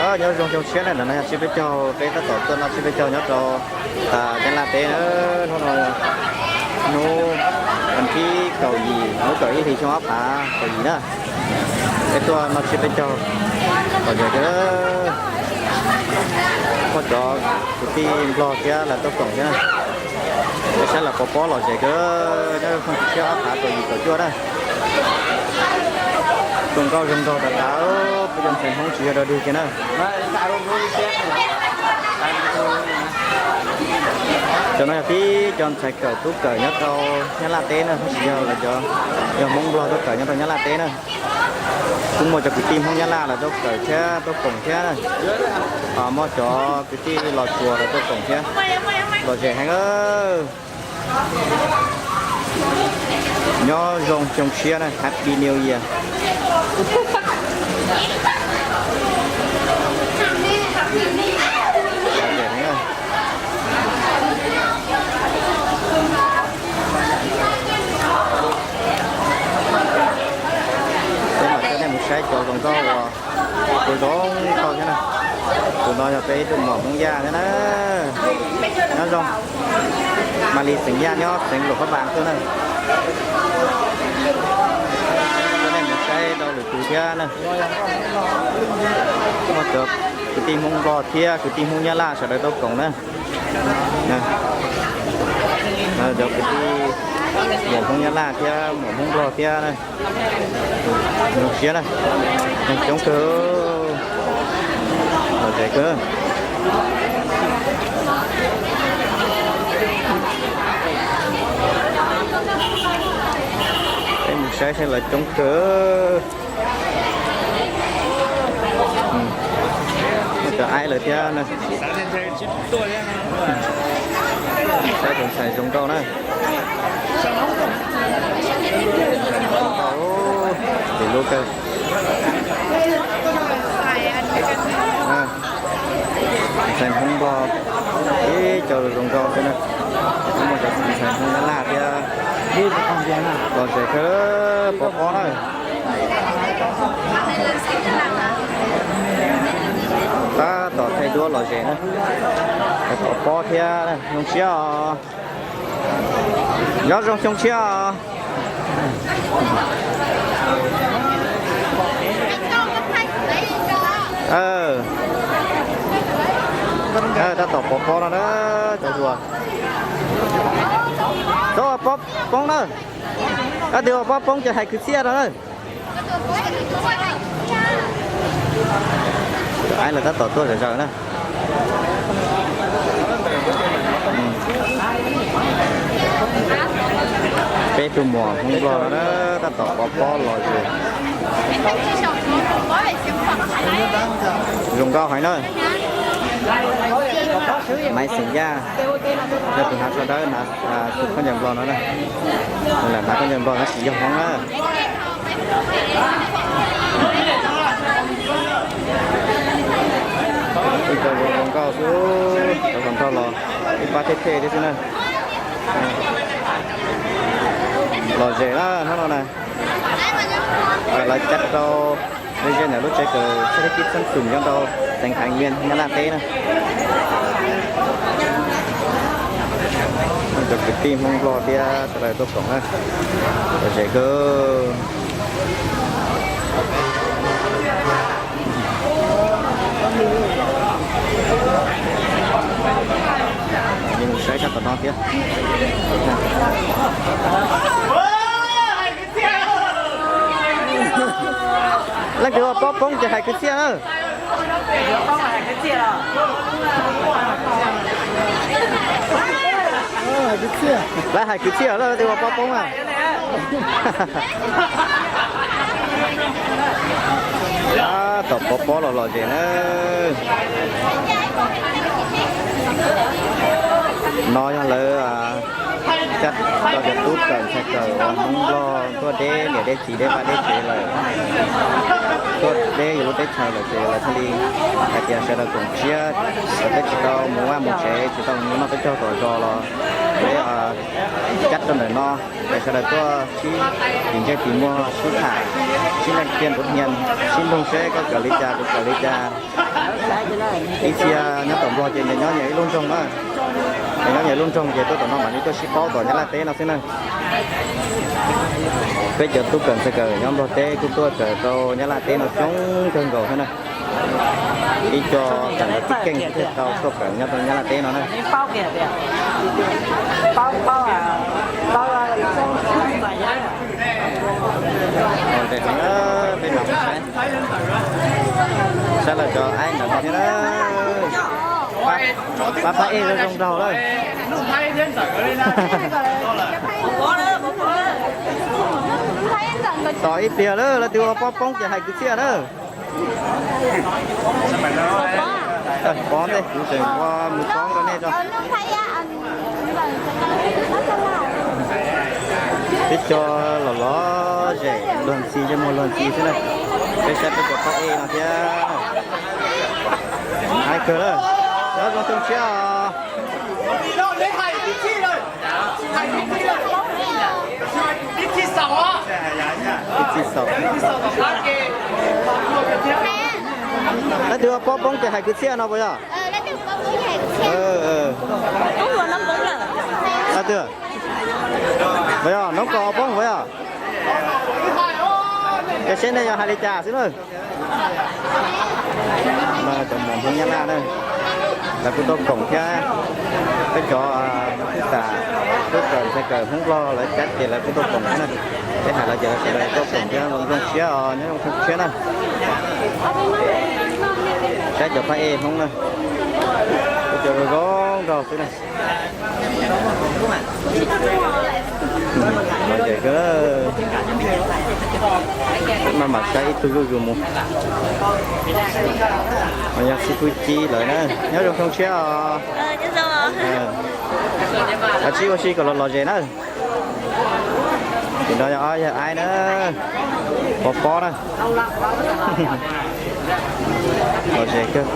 Nyob zoo xyoo tshiab na, ntawm no yog tsib peb caug, peb tab tom tuaj noj tsib peb caug nyob rau Nyab Laj teb na. Hnub no hnub vas thib kaum yim lub kaum ib hlis xyoo ob phav kaum yim na. Peb tuaj noj tsib peb caug, muaj cov kwv tij Nplog thiab lawv tuaj koom thiab na. Peb saib lawv pov pob lom zem kawg, nyob xyoo tsib ob phav kaum yim kaum cuaj na. Zoo nkauj zoo nraug tas tas, peb cov ntxhais Hmoob tsis yog dog dig kiag na. Cov no yog tib cov ntxhais kawm tub kawm nyob rau Nyab Laj teb na, tab sis yog lawv cov, yog Hmoob Nplog tuaj kawm nyob rau Nyab Laj teb na. Kuj muaj cov kwv tij Hmoob Nyab Laj lawv tuaj kawm thiab tuaj koom thiab na. Muaj cov kwv tij Los Tsuas lawv tuaj koom thiab. Lom zem heev. Nyob zoo xyoo tshiab na, Happy New Year. Peb mam coj nej mus saib cov zoo nkauj uas zoo nkauj thiab na. Tus no yog peb ib tug muam Hmoob Yaj thiab na. Nyob zoo, Mas Lis xeem Yaj nyob xeev Luam Phab Npas tuaj na. Coj nej mus saib rau lwm tus thiab na. Muaj cov kwv tij Hmoob Nplog thiab kwv tij Hmoob Nyab Laj sawv daws tuaj koom na. Cov kwv tij muam Hmoob Nyab Laj thiab muam Hmoob Nplog thiab na. Zoo siab na, neeg coob kawg, lom zem kawg. Peb mus saib saib lawv coob kawg. Muaj cov aib lawm thiab na. Saib tus ntxhais zoo nkauj na. Tus lub kawg. Ntxhais Hmoob Nplog ib co zoo nkauj xwb na. Muaj cov ntxhais Hmoob Nyab Laj thiab. Lom zem kawg, pov pob na. Tab tom thaij duab lom zem na. Pov pob thiab, zoo siab os. Nyob zoo xyoo tshiab os. Tab tom pov pob no na, cov hluas. Txhob ua pob poob na. Koj twb ua pob poob ces hais kwv txhiaj rau na. Cov aib lawv tab tom tuaj zom zaws na. Peb tug muam Hmoob Nplog no na, tab tom pov pob lom zem. Zoo nkauj heev na. Maiv xeem Yaj, yog tus hnav tsho dawb hnav khaub ncaws Nplog no na. Lam hnav khaub ncaws Nplog tab sis yog Hmoob na. Ib co zoo nkauj xwb, cov hluas nraug los ib pab thej thej thiab xwb na. Lom zem na hnub no na. Lawv cab rau ze ze ntawm lub tsev kawm xab thib kib xab xum nyob rau xeev Khais Nyias Nyab Laj teb na. Cov kwv tij Hmoob Nplog thiab sawv daws tuaj koom na. Lom zem kawg. Saib sab tom no thiab. Leej twg ua pob poob ces hais kwv txhiaj na. Lawv hais kwv txhiaj lawm, leej twg ua pob poob na. Tab tom pov pob los lom zem na. No yog lawv Cab tau cov tub kawm ntxhais kawm uas Hmoob Nplog tuaj deb niam deb txiv deb vaj deb tsev lawm, tuaj deb yus lub teb chaws lawm ces lawv thiaj li hais tias sawv daws koom siab, lawv twb tsis tau mus vaj mus tsev, tsis tau mus noj peb caug tom zos los peb cab rau ntawm no, ces sawv daws tuaj sib tim ntsej tim muag, sib tham, sib leej tiag ntuv hnia, sib nug seb koj kawm li cas kuv kawm li cas. Ib txhia nyob tom Nplog ces nyias nyob nyias ib lub nroog na, nyias nyob nyias ib lub nroog ces tuaj tom no mam li tuaj sib paub tom Nyab Laj teb no xwb na. Peb cov tub kawm ntxhais kawm nyob Nplog teb kuj tuaj kawm rau Nyab Laj teb no coob kawg nkaus thiab na. Ib co txawm lawv tib keej thiaj tau tuaj kawm nyob rau Nyab Laj teb no na. Peb saib, saib lawv cov aib ntawm no thiab na. Pab phab ej zoo zoo nraug lawm. Tos ib pliag lawm, lawv twb ua pob poob ces hais kwv txhiaj na. Pov ntej kuv tseem ua mus poob rau nej tso. Peb cov los lom zem luag ntxhi, ntsej muag luag ntxhi xwb na. Peb saib peb cov phab ej no thiab. Hais kawg lawm, nyob zoo xyoo tshiab os. Ib txhij xaus. Leej twg ua pob poob ces hais kwv txhiaj no puas yog? Leej twg? Puas yog noob kos poob puas yog? Ces seb nej yog hais li cas xwb na. Cov muam Hmoob Nyab Laj na, lawv kuj tuaj koom thiab. Peb cov tub kawm, tub kawm ntxhais kawm Hmoob Nplog lawv cab ces lawv kuj tuaj koom thiab na. Peb hais lawv ces lawv sawv daws tuaj koom thiab, zoo zoo siab os, nyob zoo siab na. Saib cov phab ej Hmoob na, kuj cov zoo zoo nraug xwb na. Lom zem kawg, no mam saib ib tug zuj zus mus. Yog xib fwb Cib lawm na, nyob zoo xyoo tshiab os. Kav tsij ua si kom lom lom zem na. Tim no yog ob yawg aib na, Pov Pob na. Lom zem kawg.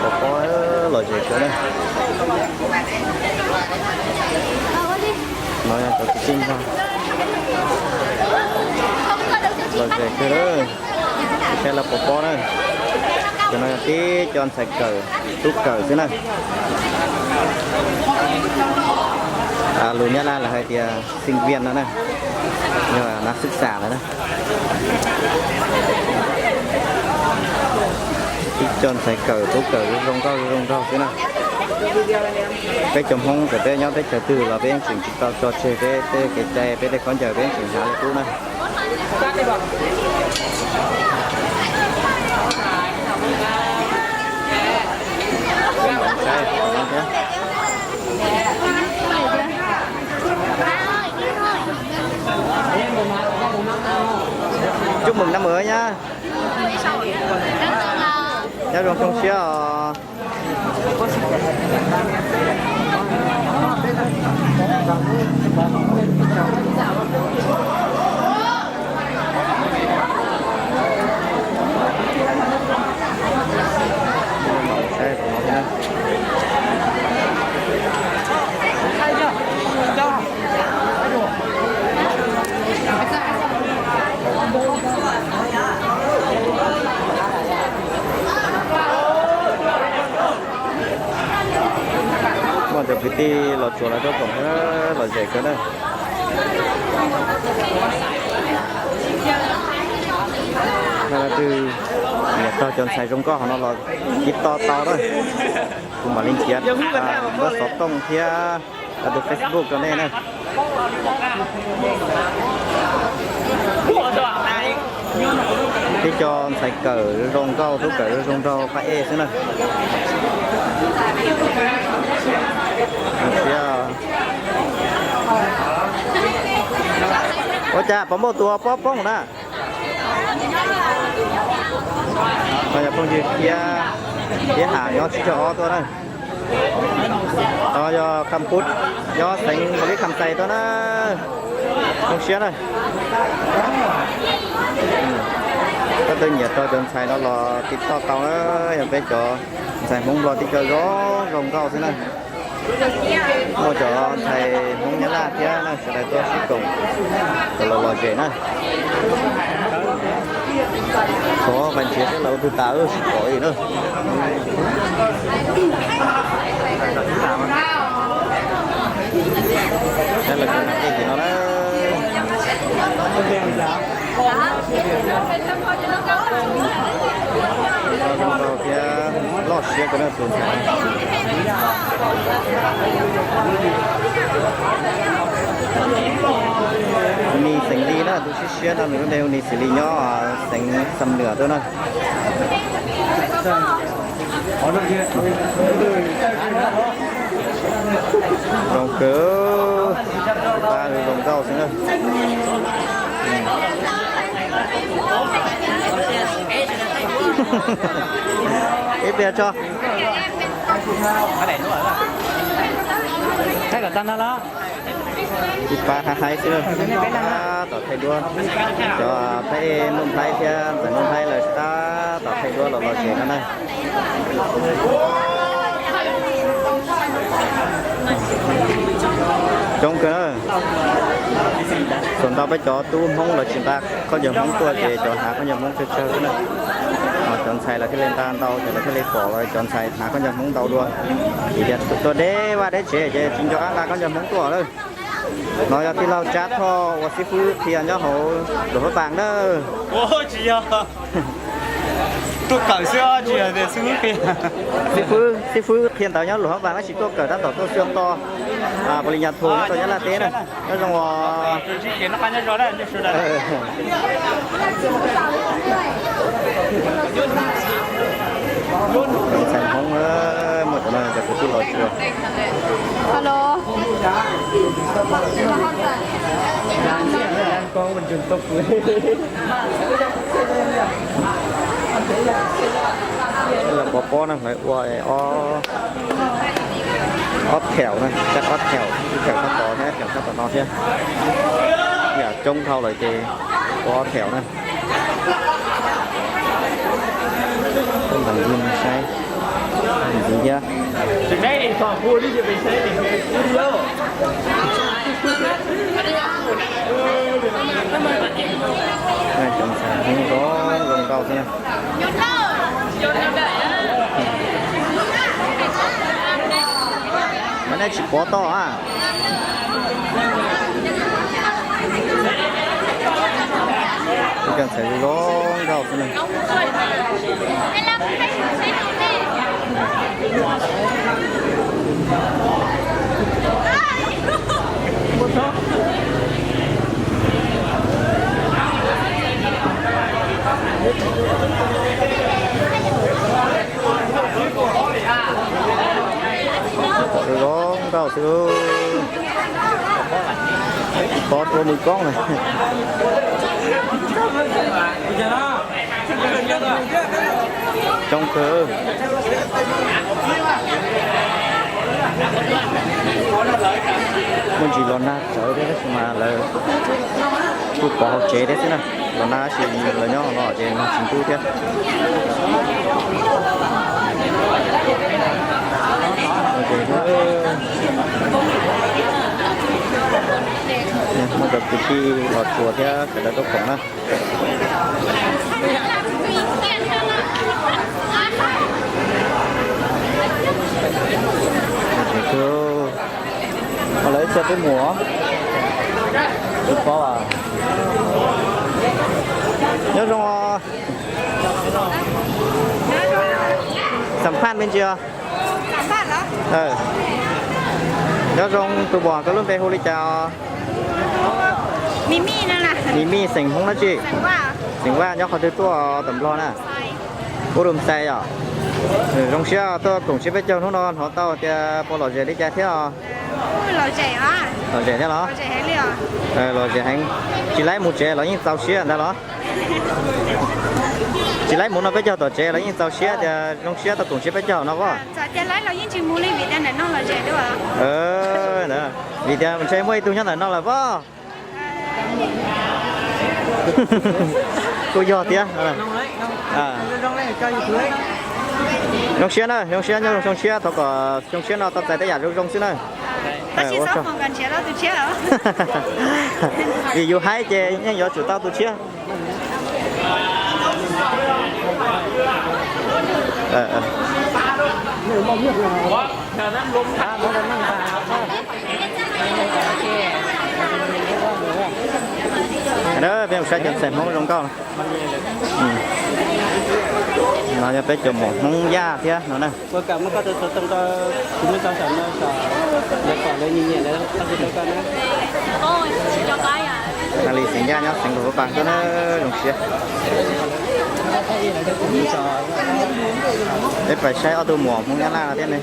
Pov Pob lom zem kawg na. No yog cov kwv tij Nplog lom zem kawg na. Saib lawv Pov Pob na. Cov no yog tib co ntxhais kawm, tub kawm xwb na. Lus Nyab Laj lawv hais tias sinh viên no na, yog nas xwb xam lawm na. Ib co ntxhais kawm tub kawm zoo nkauj zoo nraug xwb na. Peb cov Hmoob txawm peb nyob teb chaws twg los peb yeej tseem tsis tau tso tseg peb tej kev cai, peb tej khaub ncaws peb yeej tseem hnav li qub na. Chúc mừng năm mới nhá. Nyob zoo xyoo tshiab os. Muaj cov kwv tij Los Tsuas lawv tuaj koom thiab lom zem kawg na. Leej twg nyiam tog cov ntxhais zoo nkauj hov no los tiv toj tau na. Kuv mam li nrhiav npawb xov tooj thiab tus Facebook rau nej na. Tib co ntxhais kawm zoo nkauj, tub kawm zoo nraug, phab ej xwb na. Ua cas Pov Npauj tus pob poob na? Yog phooj ywg thiab Thiab has nyob tsib caug ob tuaj na. No yog Kham Pub, nyob xeev Npaus Lis Kham Xais tuaj na. Zoo siab na. Koj twb nyiam rau cov ntxhais no los tiv toj tau na, yog peb cov ntxhais Hmoob Nplog tib co zoo zoo nkauj xwb na. Muaj cov ntxhais Hmoob Nyab Laj thiab na, sawv daws tuaj sib koom kom los lom zem na. Thov Vaj Ntshiab thiab lawv tus tas sib koom li na. Thiab lawv tus nas tej tim no na. Zoo nkauj thiab loj siab kawg na tus ntxhais. Hu Ni Xeem Lis na, tus siab siab no nws lub npe hu Ni Xeem Lis nyob xeev Xam Nuam tuaj na. Zoo kawg, pab zoo nkauj xwb na. Ib pliag tso. Ib pab haib haib xwb, tab tom thaij duab. Cov Thaib Nuj Nplhaib thiab ntxawm Nuj Nplhaib lawv tab tom thaij duab los lom zem no na. Coob kawg na. Thaum ntau peb cov tub Hmoob lawv tsis nqa khaub ncaws Hmoob tuaj ces cov hnav khaub ncaws Hmoob tsawg tsawg xwb na. Cov ntxhais lawv thiaj li nqa ntau ces lawv thiaj li pom cov ntxhais hnav khaub ncaws Hmoob ntau dua. Vim tias tuaj deb vaj deb tsev ces tsis nco qab nqa khaub ncaws Hmoob tuaj lawm. No yog tij laug Tsab Thoj ua xib fwb qhia nyob hauv Luam Phab Npas na. Tuaj kawm xwb tsis yog tias xib fwb qhia. Xib fwb qhia ntawv nyob Luam Phab Npas tab sis tuaj kawm tab tom tuaj xyuas to pos lis nyas thus nyob rau Nyab Laj teb na. Nyob zoo os. Ntxhais Hmoob, muaj cov no cov kwv tij los tsuas. Lawv pov pob na, lawv ua ob thaum na, ob thaum, ib thaum sab tod thiab ib thaum sab tom no thiab. Yam coob dhau lawm ces ua ob thaum na. Ntawm ntxiv saib ntxiv thiab. Cov ntxhais Hmoob zoo zoo nkauj thiab. Mas nej tsis pov toj a. Ib co ntxhais zoo nkauj xwb na. Zoo nkauj xwb. Tsis pov tua mus koob na. Coob kawg. Muaj ntsis los nag tsawv thiab tab sis mas lawv kuj pov hauv tsev thiab xwb na. Los nag tab sis lawv nyob hauv no ces nag tsis ntub thiab. Muaj cov kwv tij los tsuas thiab sawv daws tuaj koom na. Lawv ib txhia twb mus, tsis paub. Nyob zoo. Xam phaj me ntsis os. Nyob zoo tus muam, koj lub npe hu li cas os? Mim Mim, xeem Hmoob dab tsi? Xeem Vaj, nyob qhov twg tuaj tom Nplog na? Ub, Dum Xais yom. Zoo siab tuaj koom siab peb caug hnub no, hnov tau tias puas lom zem li cas thiab os? Lom zem thiab los? Lom zem heev. Tsis laib mus tsev los yeej txaus siab ntag los? Tsis laib mus no peb caug tom tsev los yeej txaus siab tias zoo siab tau koom ntsib peb caug no pob. Vim tias ntshe muaj ib tug nyob ntawm no lawm pob. Kuj yog thiab. Zoo siab na, zoo siab nyob zoo xyoo tshiab, thov kom xyoo tshiab no tau txais tej yam zoo zoo xwb na. Vim yus haib ces yeej yuav tsum tau tus tshiab. Peb mus saib cov ntxhais Hmoob zoo nkauj. No yog peb cov muam Hmoob Yaj thiab no na. Nqa li xeem Yaj nyob xeev Luas Paj tuaj na, zoo siab. Peb pais saib ob tug muam Hmoob Nyab Laj thiab ne.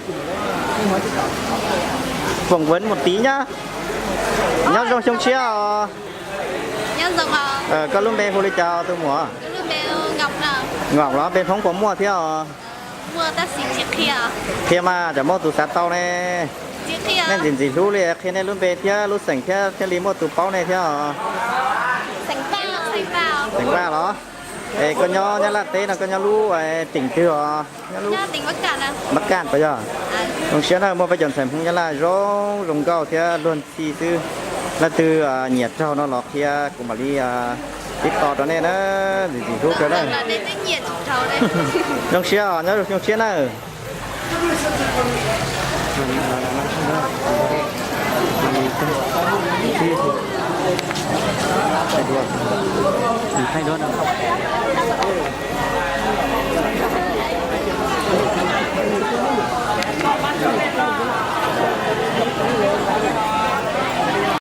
Foom Vuv mus tiv nyab. Nyob zoo xyoo tshiab os. Koj lub npe hu li cas tus muam? Nqaum los npe Hmoob puas muaj thiab os? Qhia mas tsam muaj tus xav tau ne. Nej ntxim ntxim hlub li, qhia nej lub npe thiab lub xeem thiab thiaj li muaj tus paub nej thiab os. Xeem Vaj los? Es koj nyob Nyab Laj teb no koj nyob lub teem twg os? Nyob lub Mab Kaj puas yog? Zoo siab na, muaj peb cov ntxhais Hmoob Nyab Laj zoo zoo nkauj thiab luag ntxhi xwb. Leej twg nyiam raug no los qhia kuv mam li tib to rau nej na, ntxim ntxim hlub kawg na. Zoo siab os, nyob zoo xyoo tshiab na.